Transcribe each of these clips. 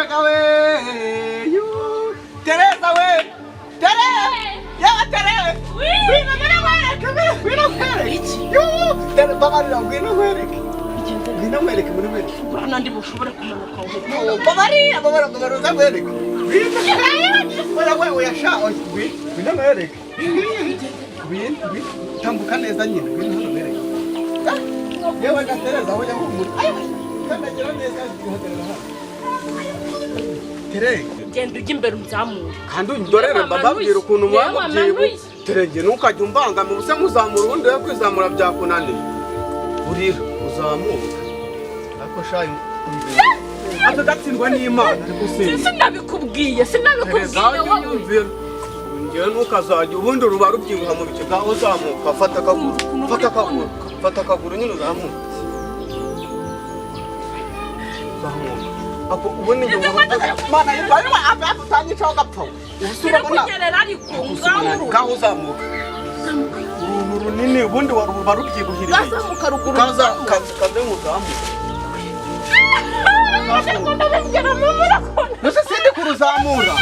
Yewe we, Tereza we, Tereza, yewe Tereza, ngwino, ngwino nkwereke, ngwino nkwereke. Tere, mbabarira, ngwino nkwereke, ngwino nkwereke, ngwino nkwereke. Urabona ndi bushobore kumanuka ngo Mbabarira, mbabarira, mbabarira, uza nkwereke. Ngwino, oya we, oya sha, oya, ngwino, ngwino nkwereke, ngwino, ngwino, tambuka neza nyine, ngwino hano nkwereke. Ah, yewe gatereza, oya humura, ayiwe, kandagira neza, hagarara hano Tere. Genda ujya imbere unzamure. Kandi undorere. Yewe. Mbabwira ukuntu Yewe. mwamubyibu. Wamanuye. Terenge, ntukajya umbangama, ubuse nkuzamura, ubundi we kwizamura byakunaniye. Urira uzamuka, ariko shayi atadatsindwa n'Imana, ariko sinzi. Sinabikubwiye, sinabikubwiye wowe. Nyumvira, ngewe ntukazajya ubundi ruba rubyibuha mu bice. Ngaho uzamuka, fata akaguru. Ukuntu Fata uri akaguru, fata akaguru nyine, uzamuka, uzamuka ako ubundi njye Mana y'Imana, ava utanyicaho agapfa ubu se urabona. Birakunyerera, ariko ngaho. Ngaho uzamuka, uruntu runini ubundi ruba rubyibuhira. Uzamuka ruguru. Kaza kaze nguzamuke. Ndabibwira mama, urakunda. Mbese sindi kuruzamura.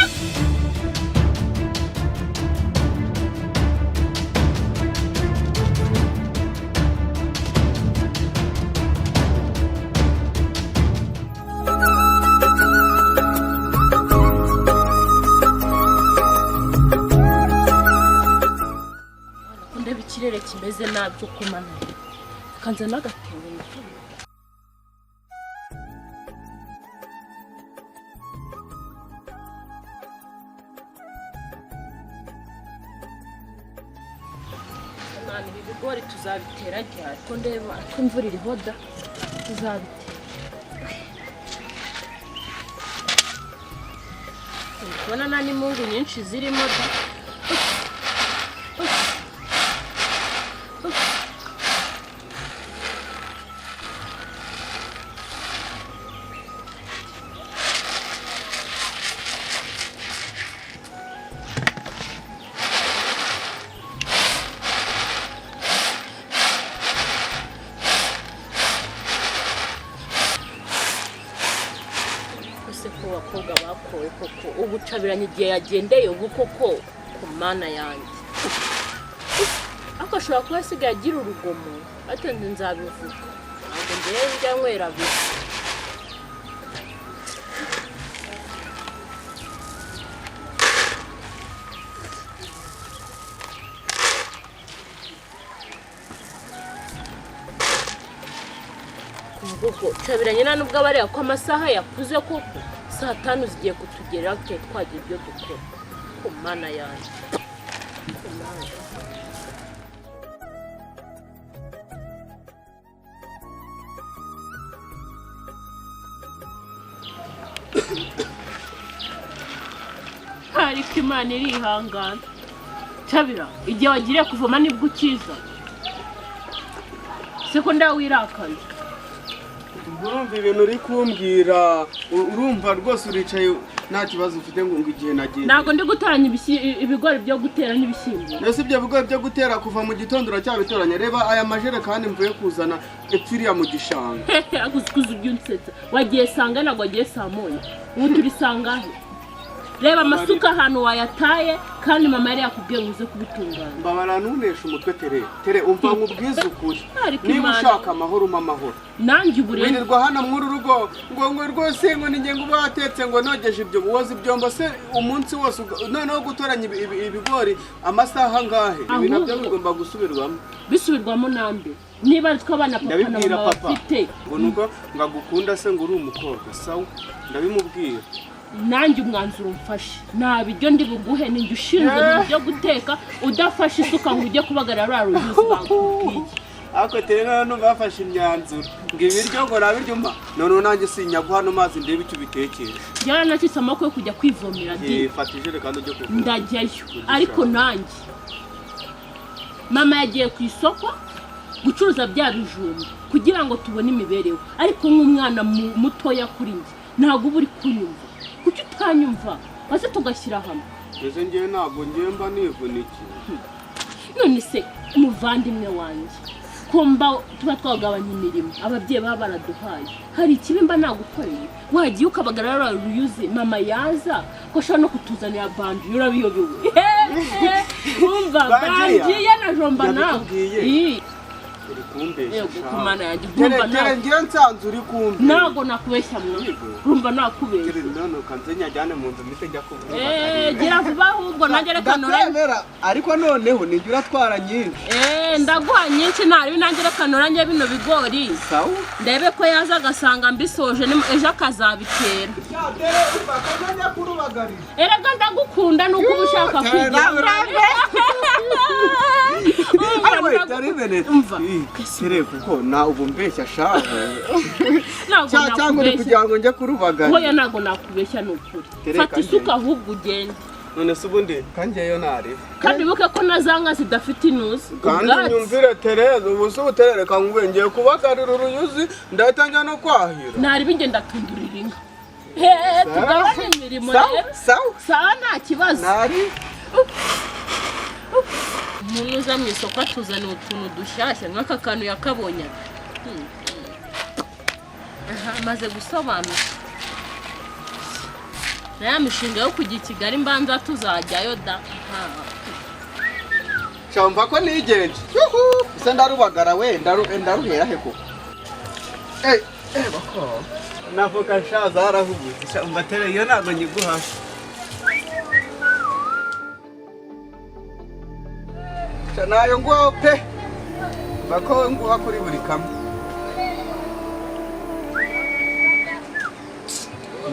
Ndeba ikirere kimeze nabi cyo kumana kanza n'agatebo. Mwana, ibi bigori tuzabitera ryari, ko ndeba ko imvura iriho da? Tuzabitera. Ndi kubona nta n'imungu nyinshi zirimo da. Ese ko abakobwa bakowe koko, ubucabiranye igihe yagendeye ubu koko, ku Mana yanjye! Ariko ashobora kuba asigaye agira urugomo, atenze. Nzabivuga, ntabwo ngewe njya nywera abiri. Kuko cabiranye nta nubwo abareba ko amasaha yakuze koko, saa 5 zigiye kutugeraho tutari twagira ibyo dukora. Ku Mana yanjye, ku Mana! Ariko Imana irihangana. Cabira, igihe wagiriye kuvoma nibwo ukiza seko ndawirakaye. Urumva ibintu uri kumbwira, urumva rwose uricaye nta kibazo ufite ngo igihe nagiye. Ntabwo ndi gutoranya ibigori byo gutera n'ibishyimbo. Mbese ibyo bigori byo gutera, kuva mu gitondo uracyabitoranya? Reba aya majerekani mvuye kuzana epfiriya mu gishanga. Hehe, akuzi ibyo unsetsa. Wagiye sanga, ntabwo wagiye saa 1, ubu turi sangahe? Reba amasuka ahantu wayataye, kandi mama yari yakubwiye ngo uze kubitunganya. Mbabara, ntuneshe umutwe. Tere, Tere, umva nkubwize ukuri. Ariko Niba Imana- ushaka amahoro, umpa amahoro. Nanjye ubu rero Wirirwa hano muri uru rugo ngo rwose ngo ni ngo uba watetse, ngo nogeje ibyo, woza ibyombo se umunsi wose, noneho gutoranya ibigori amasaha angahe? Ibi nabyo Ahubwo- bigomba gusubirwamo. Bisubirwamo nande, niba ari twe abana papa na Ndabibwira mama papa. bafite? Ngo nuko ngo agukunda se, ngo uri umukobwa, sawa, ndabimubwira. Nanjye umwanzuro mfashe, nta biryo ndi buguhe. Ni njye ushinzwe ibintu byo guteka. Udafashe isuka ngo ujye kubagarira ruriya ruyuzi bakubwiye. Ariko Tere, noneho bafashe imyanzuro ngo ibiryo, ngo nabiryo mpa, noneho nanjye sinyaguha ano mazi, ndebe icyo ubitekesha. Byaranacitse amaboko yo kujya kwivomera di. Fata ijerekani ujye kuvoma. Ndajyayo, ariko nanjye mama yagiye ku isoko gucuruza bya bijumba kugira ngo tubone imibereho, ariko nk'umwana mutoya kuri njye ntabwo uba uri kunyumva. Kuki utanyumva maze tugashyira hamwe? Mbese ngewe ntabwo ngewe mba nivunikiye? None se umuvandimwe wanjye, Ko mba tuba twagabanya imirimo ababyeyi baba baraduhaye, hari ikibi mba nagukoreye? Wagiye ukabagara ruruyuzi, mama yaza ko ashobora no kutuzanira banji, urabiyobewe? Wumva Banjiya? Banjiya na jomba nawe. Yabikubwiye? Ii, Uri kumbeshya. Yego, Sha. ku Mana yanjye, Tere, urumva tere, nawe ngiye nsanze uri kumbeshya. Ntabwo nakubeshya mwa, urumva nakubeshya? Tere, none ukanze nyajyane mu nzu mpite njya kuvuga. Eh, gira vuba ahubwo, nanjye reka noranye. Ndakwemera, ariko noneho nijya uratwara nyinshi. Eh, ndaguha nyinshi ntaribi, nanjye reka noranye bino bigori. Sawa. Ndebe ko yaza agasanga mbisoje, ejo akazabitera. Sha, tere, umva ko njya kurubagarira. Erega ndagukunda, nuko uba ushaka Tere, kwigira. nawe Umva, Ariko tere, bene. Umva. Tere, kuko na ubu mbeshya shaho. Ntabwo Cyangwa uri nakubeshya. kugira ngo njye kurubagara. Hoya, ntabwo nakubeshya, ni ukuri. Tere, Fata kanjye. isuka ahubwo ugende. None se ubundi kanjyeyo nariba. Kandi wibuke ko na za nka zidafite inuzi Kandi ubwatsi. Nyumvire Tereza, ubu se ubuterere kangubwiye ngiye kubagarira uruyuzi, ndahita njya no kwahira. Nariba, ingenda tundurira inka. He, tugabanye imirimo Sawa, rero. sawa. Sawa, nta kibazo. Nari. Umuntu uza mu isoko atuzanira utuntu dushyashya nk'aka kantu yakabonye. Aha amaze gusobanuka na ya mishinga yo kujya i Kigali, mbanza tuzajyayo da. Aha. Shamva ko nigenje. Yuhu! Se ndarubagara we, ndaruhera he koko? Eh, eh bako. Navoka sha zarahubutse. Sha, umva tere, iyo ntabwo nyiguha. Sha, nayo nguha pe. Bako nguha kuri buri kamwe.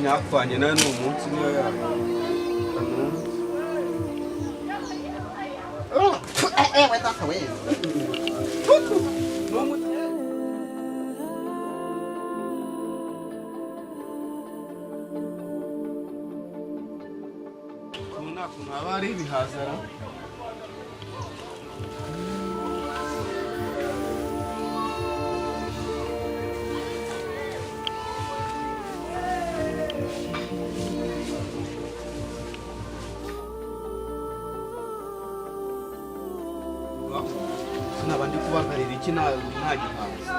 Nyakwanye nayo ni umunsi niyo yayo. Kanumva. Oh, eh, eh, we data we. Ni Ukuntu nta kuntu haba hari ibihaza ra. Sinaba ndi kubagarira iki nta gihaza?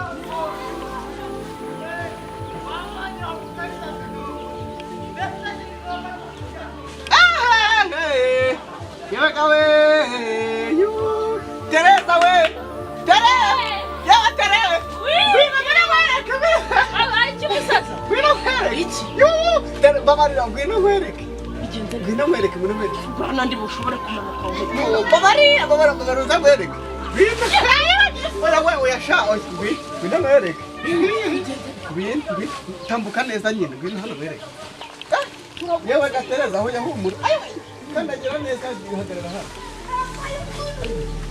Yewe we, Tereza we, Tereza, yewe Tereza, ngwino, ngwino nkwereke, Iki musaza? ngwino nkwereke, Tere, babarira, ngwino nkwereke, ngwino nkwereke, ngwino nkwereke. Urabona ndi bushobore kumanuka aho? Babarira, babarira, babarira, uza nkwereke. Ngwino, oya we, oya sha, oya, ngwino, ngwino nkwereke. Ngwino, ngwino, tambuka neza nyine, ngwino hano nkwereke. Ah, yewe gatereza, aho yahumura. Ayiwe, kandagira neza, hagarara hano.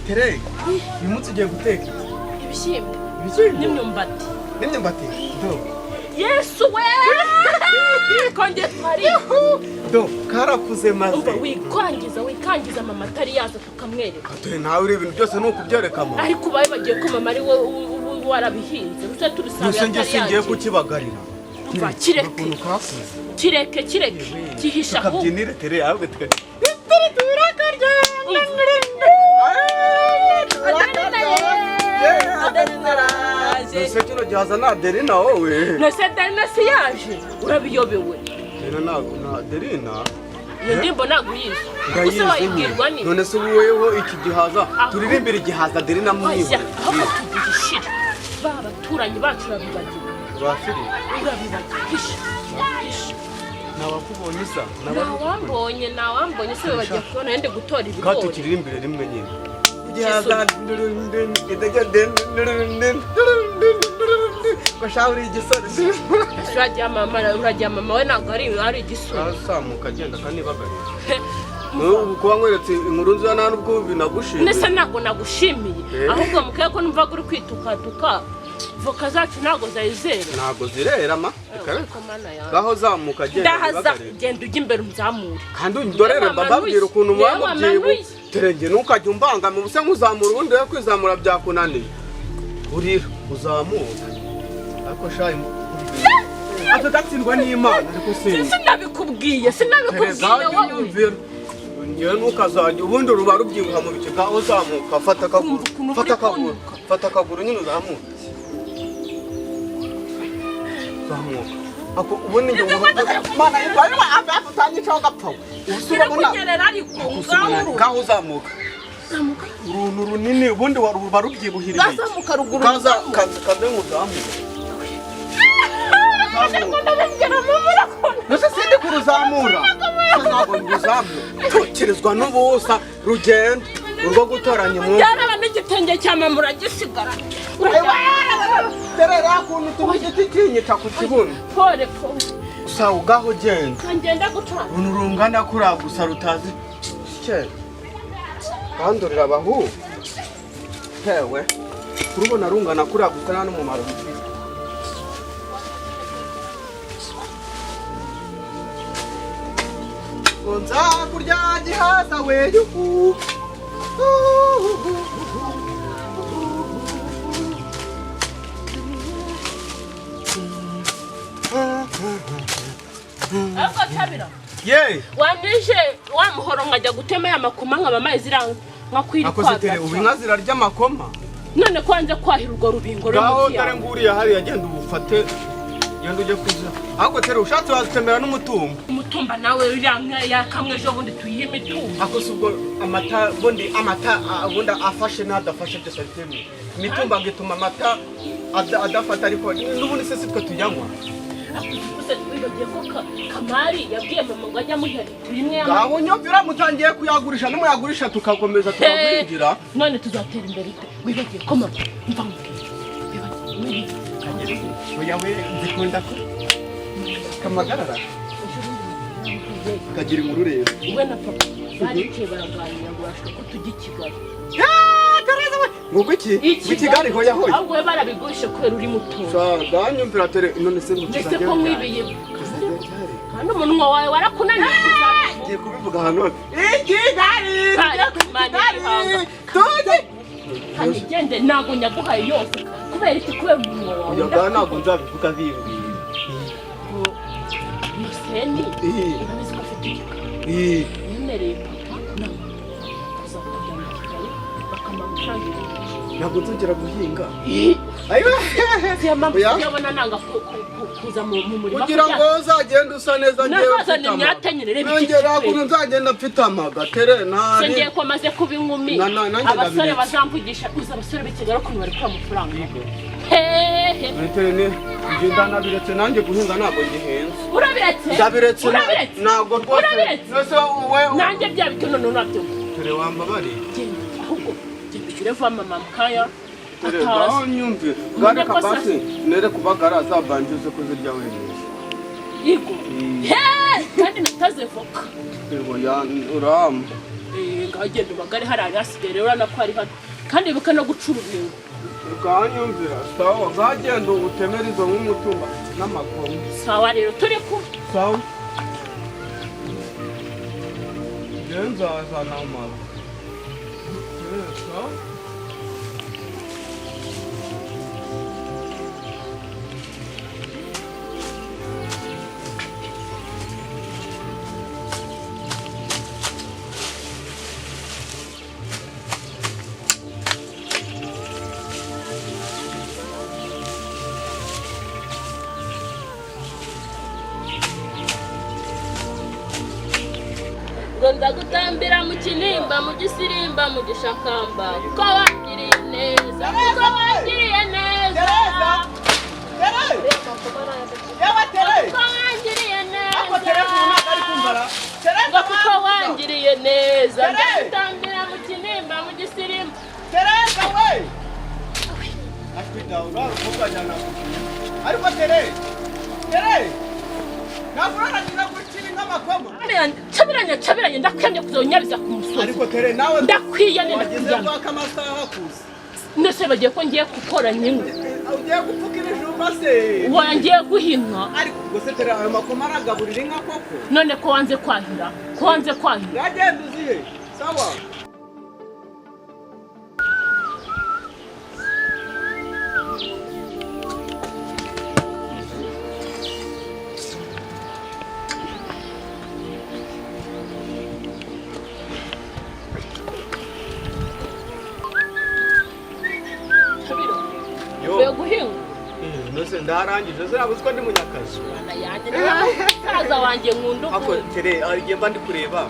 Tere, uyu munsi ugiye guteka iki? Ibishyimbo. Ibishyimbo? N'imyumbati. N'imyumbati? Do. Yesu we, kongera twari. Do, karakuze maze. Umva, wikangiza, wikangiza, mama atari yaza tukamwereka. Dore nawe uri ibintu byose ni ukubyereka mama. Ariko ubaye bagiye ko mama ari we warabihinze use tubisabe Gusa njye atari singiye yagira. kukibagarira. Umva, kireke. Ukuntu kakuze. Kireke, kireke, kihisha ahubwo. Tukabyinire tere, ahubwo tuka. Umva. Adelina araje. Ese kino gihaza na Adelina wowe? Nese Adelina si yaje? Urabiyobewe? Adelina ntabwo na Adelina. Iyo ndirimbo ntabwo uyizi? Ndayizi Use wayibwirwa nyine. ni None se ubu weho iki gihaza Aho. turirimbira igihaza Adelina Oya, mwiwe. ahubwo tugihishira ba baturanyi bacu, urabibagiwe? Bafiri. Urabibagiwe? Hisha, hisha. Nabakubonye isa. Ntawambonye, ntawambonye. Se bagiye kubona yende gutora Ka ibigori. tukiririmbire rimwe nyine. Igihaza ngo shaho uri igisore. Uragira mama, uragira mama we, ntabwo ari igisore. Azamuka agenda akanibagarira. Ubu kuba nkweretse inkuru nziza nta nubwo binagushimiye. Ndetse ntabwo nagushimiye. Eh. Ahubwo mukaye ko numvaga uri kwitukatuka, voka zacu ntabwo zari zera. Ntabwo zirera ma. Reka reka. Ko Mana yanjye. Ngaho zamuka agenda Ndahaza. wibagarire. Genda ujya imbere unzamure. Kandi undorere Yewe mbabwira ukuntu Yewe muba mubyibu. wamanuye. Terenge, ntukajya umbangama, ubuse nkuzamura ubundi we kwizamura byakunaniye. Urira uzamuka. Ariko shayi atadatsindwa n'Imana ariko sinzi. Sinabikubwiye, sinabikubwiye wowe. Nyumvira. Ngewe ntukazajya ubundi ruba rubyibuha mu bice. Ngaho uzamuka, fata akaguru. Kumva ukuntu Fata uri akaguru. kunuka. Fata akaguru nyine uzamuke. Zamuka. Ako ubundi njye ngo mana yitwa afa utanyicaho agapfa. Ubu urabona Kunyerera ariko ngaho. Ngaho uzamuka. Zamuka. Uruntu runini ubundi waruba rubyibuhiriye. Ngazamuka ruguru. Kaza kaza kaze nguzamuke. Nose sindi kuruzamura. Ntabwo nduzamura. Tukirizwa n'ubusa rugenda urwo gutoranya umwuka. Byaraba n'igitenge cya mama uragisigara. Terera kuntu tuba igiti kinyica ku kibuno. Pole pole. Gusa ugaho ugenda. Ngenda gucana. Uruntu rungana kuriya gusa rutazi. Cye. Bandurira abahu. Hewe. Kurubona rungana kuriya gusa nta n'umumaro rufite. Ngo nzakurya gihaza we yuhu. Ariko Tabira. Ye. Wanije wa muhoro nkajya gutema ya makoma nkaba amazi iranga nkakwiri Akoze tere ubu inka zirarya amakoma. None ko wanze kwahira urwo rubingo ruri Ngaho munsi dore yawe. nguriya hariya genda ubufate genda ujye kuza. Ahubwo tere ushatse wazitemera n'umutumba. Umutumba nawe uriya nka yakamwe ejo bundi tuyihe imitumba. Ako si ubwo amata bundi amata ubundi afashe n'adafashe byose abitemwe. Imitumba ngo ituma amata adafata ariko n'ubundi se sitwe tuyanywa. Gusa wibagiye ko Kamari yabwiye mama ngo ajye amuha litiro imwe y'amata. Ngaho nyumvira mutangiye kuyagurisha n'umuyagurisha tukakomeza tukagwingira. None tuzatera imbere ute? Wibagiye ko mama mva nkubwire. Wibagiye. Oya we nzikunda ko kamagarara kagira inkuru rero. We na papa baricaye baraganira ngo bashaka ko tujya i Kigali. Ngo iki? I Kigali hoya hoya. Ahubwo we barabigurisha kubera uri muto. Sha nyumvira tere none se ngo Ndetse ko mwibiye kandi umunwa wawe warakunaniye kuzabivuga. Ngiye kubivuga ahantu hose. I Kigali! Kigali! Tujye! Kandi gende ntabwo nyaguhaye yose kubera iki? Kubera umunwa wawe. Oya ga ntabwo nzabivuga bimbwira. Museni urabizi ko afite igikara. Yemereye papa na mama kuzatujyana i Kigali bakamuha amafaranga 1000. Ntabwo nzongera guhinga. Siyo mpamvu Oya. siyabona nanga kuza mu murima Kugira ngo uzagende usa neza ngewe Nazazana mfite amaga. imyate nyine, reba iki Nongera kipe. ukuntu nzagenda mfite amaga tere Se ntari. ngiye ko maze kuba inkumi Nanjye abasore ndabiretse. bazamvugisha uzi abasore b'i Kigali ukuntu bari kuba amafaranga hehe. Tere ni njye nabiretse nanjye guhinga ntabwo ngihinze. Urabiretse? Ndabiretse Urabiretse? ntabwo rwose. Urabiretse? Nose wowe Nanjye bya bito none nabyo. Tere wambabariye. Genda ahubwo genda ushyire vuba mama mukaya Tere atazi. ngaho nyumve. Umenye Gare ko sa- kabasi nere kubagara azabanje uze kuzirya wenyine. Yego. He kandi nataze voka. Yego ya urama. Ngaho genda ubagare hariya hasigaye rero urabona ko ari hano. Kandi ibuka no guca urubingo. Ukanyumvira sawa ngagenda utemera izo nk'umutumba n'amakoma. Sawa rero turi kumwe. Sawa. Njye nzazana amaga. Sawa. Ngo ndagutambira mu kinimba mu gisirimba mu gishakamba kuko wangiriye neza kuko wangiriye neza Tereza! Tere! Yewe tere! kuko wangiriye Ako tere neza ntabwo ari kumvara. Tereza ngo kuko wangiriye neza Tere! ndagutambira mu kinimba mu gisirimba. Tereza we! Ashwita ura ajyana ariko tere! Tere! Ntabwo urarangiza gukira nk'amakoma. Cabiranye cabiranye ndakwiyamye kuzonyabiza ku musozi. Ariko tere nawe Ndakwiyamye wageze ndakwiyamye. kwaka amasaha kusa. Ndetse bagiye ko ngiye gukora nyine. Ugiye gupfuka ibijumba se. Wangiye guhinwa. Ariko ubwo se tere ayo makoma aragaburira inka koko? None ko wanze kwahira, ko wanze kwahira. Yagenda uzihe? Sawa. Se ndarangije, zirabuze ko ndi munyakazi. Mwana yanjye, niba musaza wanjye nkunda Ako ubundi. Tere, hari igihe mba ndi kureba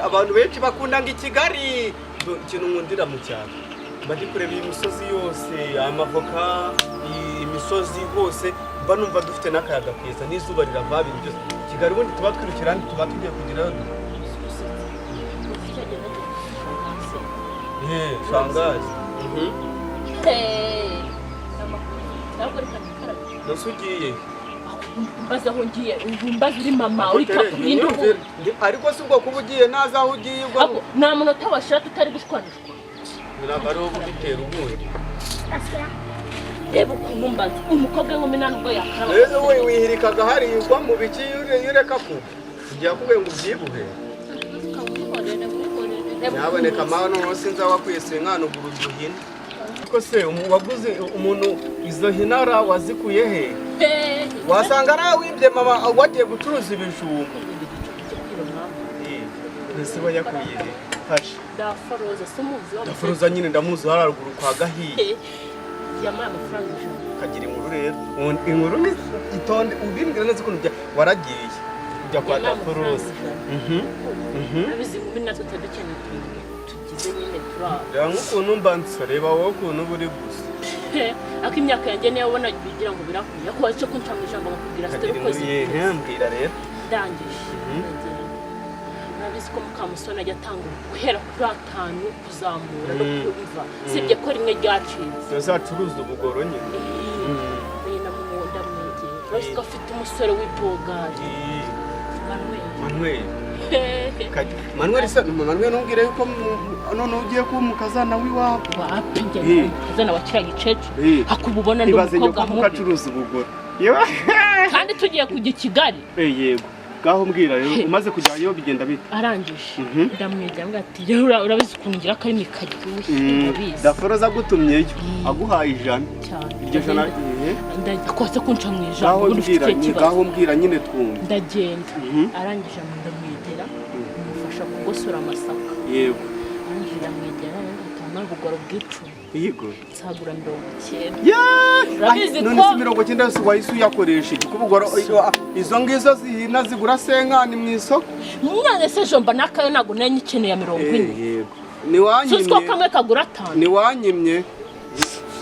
abantu benshi bakunda ngo i Kigali. Ikintu nkundira mu cyaro, mba ndi kureba iyi misozi yose, amavoka, imisozi hose, mba numva dufite n'akayaga keza n'izuba rirava, ibintu byose. Kigali ubundi tuba twirukira ahandi, tuba tugiye kugerayo. Shangazi. Nose ugiye? Mbaza aho ngiye, mbaza uri mama uri Tere, kakurinda ubu. Ariko si ubwo kuba ugiye naza aho ugiye ubwo Ako, nta munota washira tutari gushwanishwa. Ntabwo ari wowe ubitera ubundi. Reba ukuntu mbaza umukobwa w'inkumi, nta nubwo yakaraba. Rero we wihirikaga hariya ugwa mu biki iyo ureka ko ugiye akubwiye ngo ubyibuhe. Nyaboneka mawe, noneho sinzi aho wakwiye sinkana ugura uduhina. Ariko se waguze umuntu izo hinara wazikuye he? Wasanga ari wibye mama wagiye gucuruza ibijumba. Ese wayakuye he? Fasha. Daforoza si umuzi wa Daforoza nyine ndamuzi, hariya ruguru kwa Gahiye. Yampaye amafaranga 100. Kagira inkuru rero. Inkuru ni itonde, ubimbwira neza ukuntu waragiye ujya kwa Yampaye amafaranga Daforoza. 100. Urabizi, inkumi natwe tuba dukeneye utuntu tugize nyine turi aho. Reba nk'ukuntu mba nsa, reba wowe ukuntu uba uri gusa. Ariko imyaka yanjye niyo ubona bigira ngo birahuye, ariko waje kunca mu ijambo nkakubwira Kagira sitari inkuru ukoze. ye, mbwira rero. Ndangije ndagenda. Urabizi ko Mukamusoni ajya atanga guhera kuri 5 kuzamura no kubiva, sibye ko rimwe ryacitse. Tuzacuruza ubugoro nyine. Nyina ndamwegera, urabizi ko afite umusore w'ibogari, Manuel. Manuel. Manuel se, Manuel ntumbwire yuko noneho ugiye kuba umukazana w'iwabo. Wapi njye, kazana wa kiriya gicecuru. Hakuba ubona ndi Ibaze umukobwa nyoko mubi. acuruza ubugoro. Yewe. Kandi tugiye kujya i Kigali. Yego. Ngaho mbwira rero, umaze kujyayo bigenda bite? Arangije ndamwegera ngo ati: "Yewe, urabizi ukuntu ngira akarimi karyoshye, urabizi." Daforoza agutumyeyo aguhaye 100. Cyane. Iryo jana. Ndagenda kose kunca mu ijambo, Ngaho ubundi ufite mbwira ikihe kibazo? Ngaho mbwira nyine twumve. Ndagenda, arangije ndamwegera, mufasha kugosora amasaka. Arangije ndamwegera, atanga ubugoro bw'icumi. Nsagura 90. Urabizi None se 90 yose wahise uyakoresha iki? Kubugoro izo ngizo zihina zigura senkani mu isoko. Mwana se jomba n'akayo ntabwo nari nyikeneye ya 40. Yego. Suzi ko Niwanyimye. kamwe kagura 5. Niwanyimye.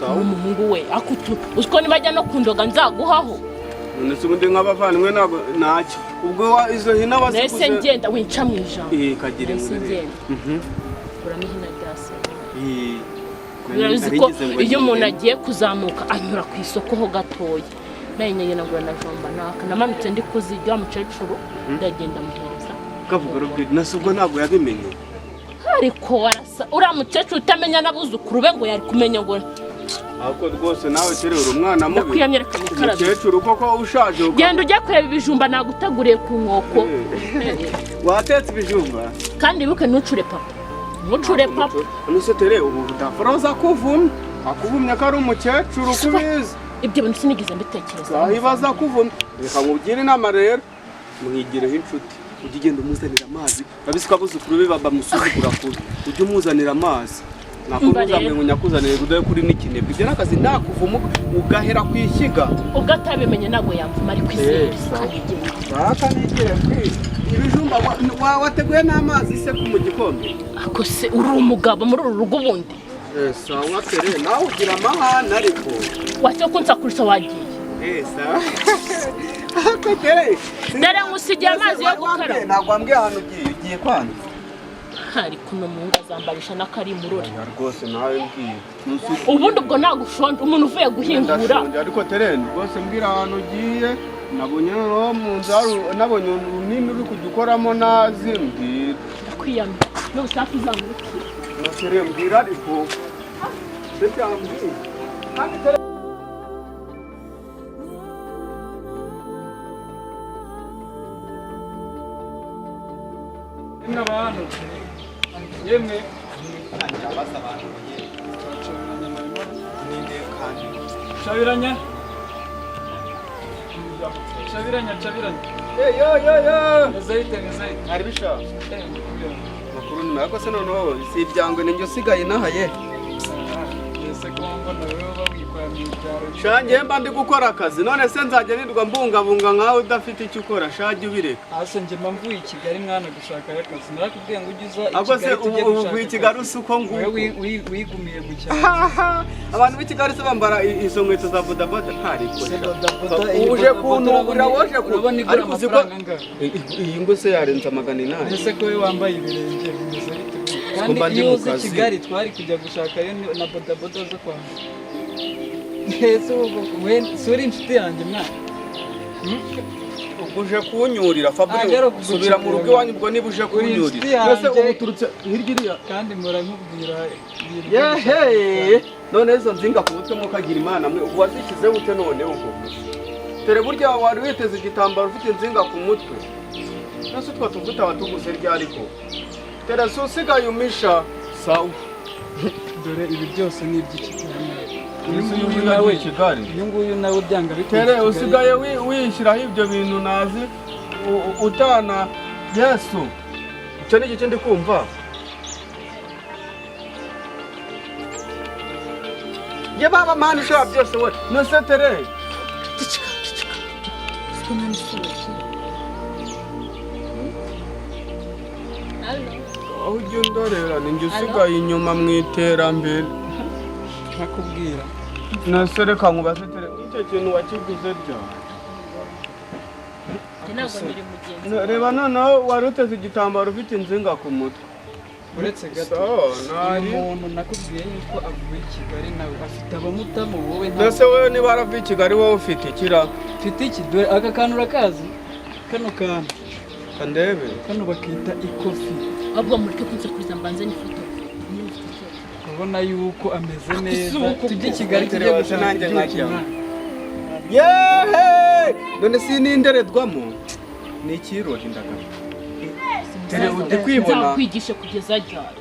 Sawa. Umuhungu we akutu uziko nibajya no kundoga nzaguhaho. None se ubundi nk'abavandimwe ntabwo ntacyo ubwo izo hina Nahise waziguze? ngenda, winca mu ijambo. Kagira Nahise inkuru rero. ngenda nguramo ihina rya se. Urabizi Nari ko ngize ngo iyo ni umuntu ihene. agiye kuzamuka anyura ku isoko ho gatoya, nayo nyine ngura na jomba naka namanutse ndi kuzirya wa mukecuru, ndagenda muhereza. Kavuga rubwira nase ubwo ntabwo yabimenye. Ariko warasa uriya mukecuru utamenya n'abuzukuru be ngo yari kumenya ngo Ariko rwose nawe terera umwana mubi. Ndakwiyamye, reka nikarabe. Umukecuru koko ushaje Genda ujye kureba ibijumba naguteguriye ku nkoko. Watetse ibijumba. Kandi wibuke ntucure papa, ntucure papa. None se tere, ubu Daforoza akuvumye akuvumye ko ari umukecuru kubizi? Ibyo bintu sinigeze mbitekereza. Wahibaza akuvumye. Reka nkugire inama rero, mwigireho inshuti, ujye ugenda umuzanira amazi. Urabizi ko abuzukuru be bamusuzugura kubi. Ujye umuzanira amazi. Nako Umva ntuzambwe rero. ngo nyakuzanire udahe kuri n'ikinebwe. Ibyo n'akazi nakuvuma ugahera ku ishyiga. Ubwo atabimenye ntabwo yamvuma, ariko izere. Sawa. Kandi genda. Baka nigire kwi ibijumba wateguye n'amazi se ku mu gikombe? Ako se uri umugabo muri uru rugo ubundi? Sawa tere, nawe ugira amahane ariko. Wacyo kunsakurisha wagiye. Sawa. Ako tere. Dore ngusigiye amazi yo gukaraba. Ntabwo wambwiye ahantu ugiye, ugiye kwanza. Ariko uno muhungu azambarisha n'akarimurore. Oya rwose nawe mbwiye. Ubundi ubwo ntabwo ushonje, umuntu uvuye guhingura? Ndashonje ariko tere, rwose mbwira ahantu ugiye. Nabonye noneho mu nzu nabonye urunini uri kujya ukoramo nazi, mbwira. Ndakwiyamye, n'ubusafi uzamurukire. Tere, mbwira ariko. Se byambwiye. Kandi tere. Yemwe abantu, yemwe. Abaza abantu nyine. Turacabiranya marimo. Ninde kandi? Cabiranya, cabiranya, cabiranya. Hey, yo yo yo. Meze bite, meze bite? Hari bisha. Mukubwira. Makuru ni ariko se noneho si ibyangwe ninjye usigaye inaha ye. Ese ko mbona wowe. kwikwamira ibyaro. Sha, njye mba ndi gukora akazi. None se nzajya nirwa mbungabunga nkawe udafite icyo ukora? Shajya ubireka. Hasi njye mba mvuye i Kigali, mwana, gushakayo akazi. Narakubwiye ngo ujye uza i Ahubwo se Kigali ubu tujye ubu gushaka uvuye i Kigali akazi. usa uko Wowe nguko. wigumiye mu cyaro. Abantu b'i Kigali se bambara izo nkweto za bodaboda? Ntariko. Se bodaboda, iyi Uje bodaboda kuntungurira, woje ku urabona igura ariko uzi ko amafaranga angahe? Iyi ngo se yarenze 800? Ese ko wowe wambaye ibirenge bimeze bite? Kandi Mba ndi iyo mu uza i kazi. Kigali twari kujya gushakayo na bodaboda zo kwambara. Ese ubu we si uri inshuti yanjye, mwana? Ubwo uje kunyurira, Fabri. Ntabwo ari ukugucira. Subira mu rugo iwanyu ubwo niba uje Uri kunyurira. inshuti yanjye. Mbese ubu uturutse hirya iriya? Kandi muramubwira ibintu byo Yehe, none izo nzinga ku mutwe mukagira Imana mwe, ubu wazishyizeho ute? None ubwo tere burya wari witeze igitambaro ufite inzinga ku mutwe. Nose utwo tuvuta watuguze ryari? Ko tere si usigaye umisha sawa. Dore ibi byose ni iby'i Kigali. Uyu Uyu nguyu nguyu nawe i Kigali. Uyu nguyu nawe byanga bikunze Tere i Kigali. usigaye wishyiraho ibyo bintu nazi utana Yesu. Icyo ni igice ndi kumva. Ye baba, Mana ishobora byose we! Nose tere. Ceceka, ceceka. Siko nta n'isura. Allo? Aho ujya undorera ni njye usigaye inyuma mu iterambere. Ntakubwira. Nose reka nkubaze, tere, icyo kintu wakiguze ryari? Njye ntabwo nkiri mugenzi. Reba noneho wari uteze igitambaro ufite inzinga ku mutwe. Uretse gato. So, Uyu nari muntu nakubwiye yuko avuye i Kigali, nawe afite abamutamo, wowe nta. Mbese wowe niba waravuye i Kigali, wowe ufite ikira? Mfite iki? Dore aka kantu, urakazi kano kantu? Kandebe. Kano bakita ikofi. Ahubwo mureke kunsakuriza, mbanze n'ifoto niba ufite ikibazo. Urabona yuko ameze neza. ubu Tujye i Kigali tujye Terewase gushaka nanjye ibyuki, nkajya. mwana. Yehe, none si n'indorerwamo ni ikirori ndagana. Tere uri kwibona. Nzakwigishe kugeza ryari?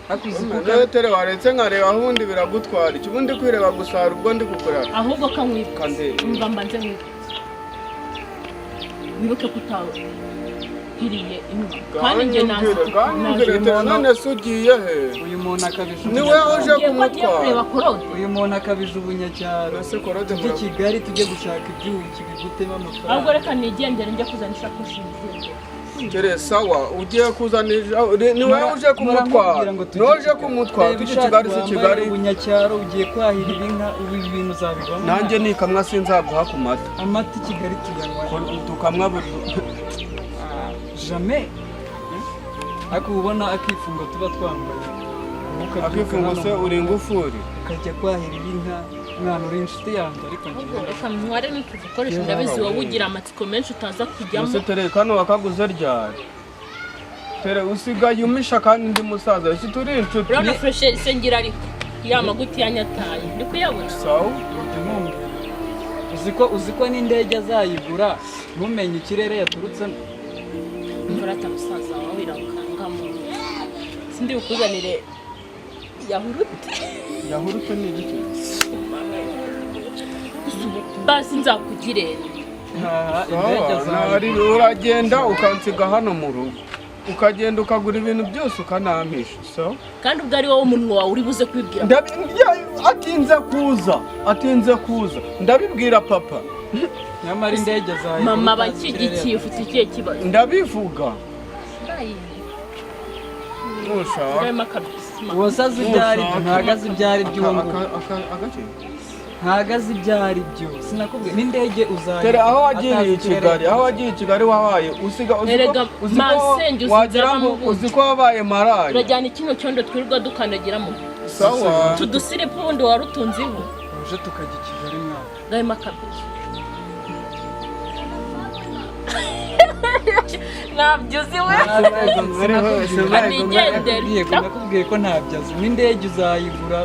Ariko uzi ko Nawe tere waretse nkareba aho ubundi biragutwara iki? Ubundi kwireba gusa hari ubwo ndi gukora. Ahubwo kankwibutsa. Kande. Umva, mbanze nkwibutsa, wibuke ko utahiriye inka kandi njye nazi. Ganyumvire tere, none se ugiye he? Uyu muntu akabije Ni wowe uje Ugiye ko agiye kureba kumutwara. Korode. Uyu muntu akabije ubunyacyaro. Ese Korode Tujye i Kigali tujye gushaka ibyuki bigutema Ahubwo amafaranga. reka nigendere njye kuzana ishakoshi nziza. Tere sawa, ugiye kuzanisha ni wowe uje kumutwara, ni wowe uje kumutwara. Reba Tujye i ishati Kigali si wambaye, Kigali. Ubunyacyaro, ugiye kwahirira inka, ubu ibi bintu uzabivamo? Nanjye nikamwa sinzaguha ku mata. Amata i Kigali tuyanywa. Tukamwa buri Jamais. Ariko uba ubona akifungo tuba twambaye. Ukabyuka Akifungo hano se uri ingufuri? Ukajya kwahirira inka, mwana, uri inshuti yanjye ariko Ahubwo njyewe reka ntware n'utu dukoresho, ndabizi wowe ugira amatsiko menshi utaza kujyamo. Ese tere kano wakaguze ryari? Tere usigaye umisha kandi ndi musaza, ese turi inshuti. Urabona fureshi se ngira, ariko ya maguti yanyataye ndi kuyabona. Sawa. Ujya umumbwira. Uzi ko n'indege azayigura ntumenye ikirere yaturutsemo. Imvura ata musaza wawe irakangamo, sindi bukuzanire yahurute. Yahurute ni ibiki? Gusa ubu basi nzakugire. Haha, indege Sawa, azayigura. Uragenda ukansiga hano mu rugo, ukagenda ukagura ibintu byose ukanampisha, sawa. Kandi ubwo ari wowe umunwa wawe uri buze kubibwira. Atinze kuza, atinze kuza ndabibwira papa. Nyamara indege azayigura Mama utazi ikirere. banshyigikiye, ufite ikihe kibazo? Ndabivuga nushaka. Urimo akabisima. Uwo se azi ibyo ari byo? Ntabwo azi ibyo ari byo uwo nguwo. Agace. Ntabwo azi ibyo ari byo, sinakubwiye n'indege uzayigura Tere aho wagiriye atazi i ikirere. Kigali, aho wagiye i Kigali wabaye usiga uzi ko Erega uzi ko masenge uzi wagira ngo nzaba uzi ko wabaye maraya. Urajyana kino cyondo twirirwa dukandagiramo. Sawa. Tudusiripu ubundi wari utunze iwe. Uje tukajya i Kigali, mwana. Gahima kabisa ntabyo uzi we. Anigendere. Nakubwiye ko ntabyo azi, n'indege uzayigura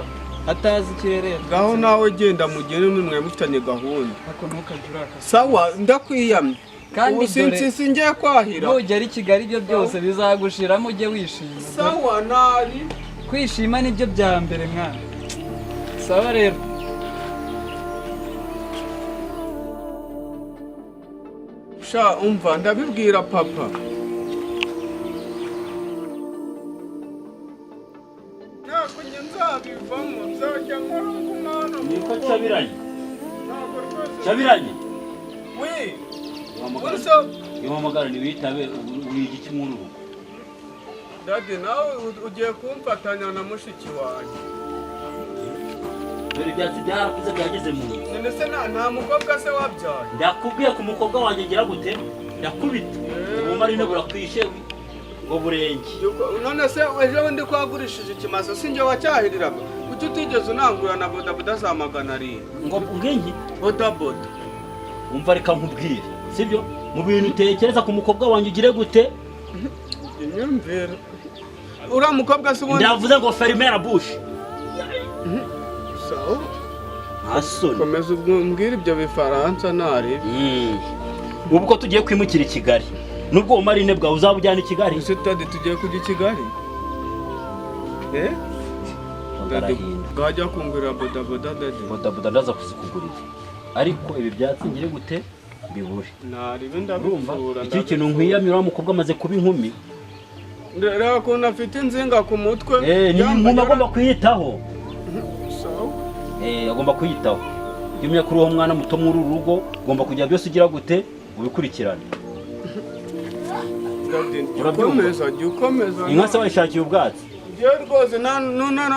atazi ikirere yaturutse. Ngaho nawe genda mugende nimwe mufitanye gahunda. Ariko ntukajye urakasa. Sawa, ndakwiyamye. Kandi Ubu dore- singiye kwahira. Nugera i Kigali ibyo byose bizagushiramo, ujye wishima. Sawa nari. Kwishima nibyo bya mbere, mwana. Sawa rero. Sha umva, ndabibwira papa. Ntabwo njye nzabivamo, nzajya nkora. Tabiranye. Wi. Wilson. Iyo uhamagara ntiwitabe, uri igiki muri ubu? Daddy, nawe ugiye kumfatanya na mushiki wanjye. Dore ibyatsi byarakuze, byageze mu nzu. None se nta mukobwa se wabyaye? Ndakubwiye ku mukobwa wanjye, ngira gute? Ndakubita ubumarine burakwishe ngo burenge. None se ejo bundi ko wagurishije ikimasa, si njye wacyahiriraga? Kuki utigeze unangura na bodaboda za 700? Ngo ngenki? Bodaboda. Umva, reka nkubwire, sibyo? Mu bintu utekereza ku mukobwa wanjye, ugire gute? Imyumvire, uriya mukobwa se ubundi? Ndavuze ngo ferme la bouche. Sawa. Nta soni. Komeza umbwire ibyo bifaransa ntaribi. Ubu ko tugiye kwimukira i Kigali, nubwo ubumarine bwawe uzabujyana i Kigali. Ese daddy, tugiye kujya i Kigali? Eh, daddy. Barahinda. Bwajya kungurira bodaboda, daddy. Bodaboda ndaza kuzikugurira, ariko ibi byatsi ngire gute? Mbibure. Ntaribi. Urumva? Ndabipfura. Iki kintu nkwiyamira, wa mukobwa amaze kuba inkumi. Reba ukuntu afite inzinga ku mutwe. Eh, ni inkumi, agomba kuyitaho. Sawa. Eh, agomba kuyitaho. Iyo umenya kuri uwo mwana muto muri uru rugo, ugomba kugira byose ugira gute? Ubikurikirane. Daddy, jya Urabyumva? ukomeza, jya ukomeza. Inka se wayishakiye ubwatsi? Njyewe rwose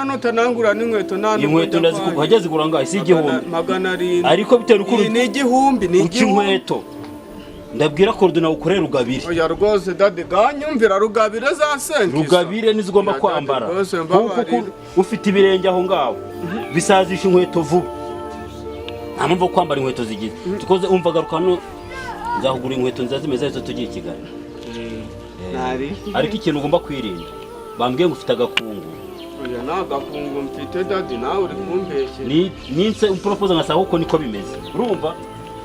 nutanangura n'inkweto nta nubwo Inkweto njya ndazikugura. kwanjye. Hajya zigura angahe? Si 1000? 700. Ariko bitewe n'ukuntu Iyi ni 1000, ni uca 1000. inkweto, ndabwira Korodina ukorere rugabire. Oya rwose daddy, ganyumvira rugabire za senkisa. Rugabire nizo ugomba Oya, daddy, kwambara. rwose Kuko mbabarira. ufite ibirenge aho ngaho bisazisha inkweto vuba, nta mpamvu yo kwambara inkweto zigize tukoze. Umva, garuka hano, nzakugura inkweto nziza zimeze neza tugiye i Kigali. Ntari. Ariko ikintu ugomba kwirinda, bambwiye ngo ufite agakungu. Oya, nta gakungu mfite daddy, nawe uri kumbeshyera. Ni ninse uporopoza ngasanga uko niko bimeze. Urumva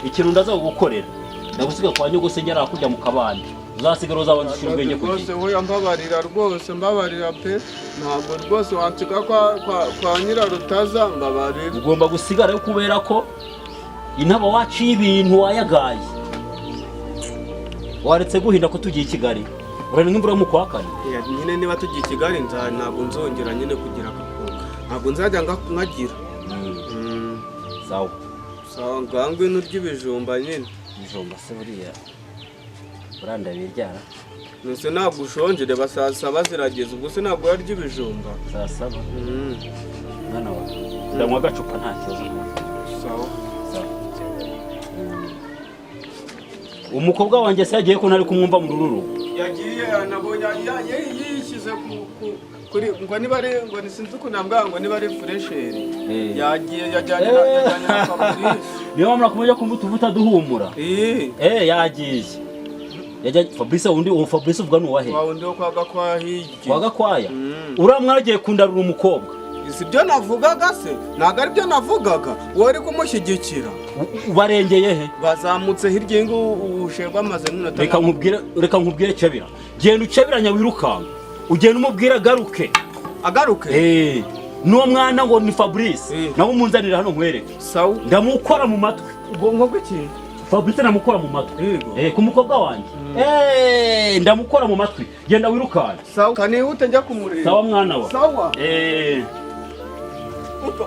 ikintu ndaza kugukorera? Ndagusiga kwa nyogosenge hakurya mu kabande, uzasigara uzabanza ushyira ubwenge ku Rwose gihe. hoya, mbabarira rwose, mbabarira pe. Ntabwo rwose wansiga kwa nyirarutaza, mbabarira. Ugomba gusigara kubera ko intaba waciye ibintu wayagaye, waretse guhinda ko tugiye i Kigali, urabona nk'imvura yo mu kwa kane. Ya, nyine niba tugiye i Kigali ntabwo nzongera nyine kugira agakungu, ntabwo nzajya nkagira. Sawa. Sawa, ngaho ngwino urya ibijumba nyine. Ibijumba se buriya buranda biryara? Nese ntabwo ushonje? Reba saa saba zirageze, ubwo se ntabwo warya ibijumba? Saa saba? Mwana wawe, ndanywa agacupa, nta kibazo. Sawa. Sawa. Umukobwa wanjye se yagiye ko ntari kumwumva mu ruru? Yagiye, nabonye yishyize kuri ngo niba ari ngo ni sinzi ukuntu nambwira ngo niba ari fraîcheur. Yagiye, yajyanye na Fabrice. Niyo mpamvu nakomeje kumva utuvuta duhumura. Eh. Eh, yagiye, yajyanye Fabrice wundi. Uwo Fabrice uvuga ni uwahe? Wa wundi wo kwa Gakwaya hirya. Wa Gakwaya? Mm. Uriya mwana agiye kundarura umukobwa. Si byo navugaga se? Ntabwo ari byo navugaga? Wowe uri kumushyigikira. Barengeye he? Bazamutse hirya y'ingo, ushegwa amaze n'iminota. Reka nkubwire, reka nkubwire, Cebira, genda ucebiranya, wirukanka ugenda umubwire agaruke. Agaruke. Eh, n'uwo mwana ngo ni Fabrice, nawe umunzanire hano nkwereke. Sawa. Ndamukora mu matwi. Ubwo ngo iki? Fabrice ndamukora mu matwi. Yego. Eh, ku mukobwa wanjye. Eh, ndamukora mu matwi. Genda wirukanka. Sawa, kanihute njya kumureba. Sawa mwana wa. Sawa. Eh. Upa.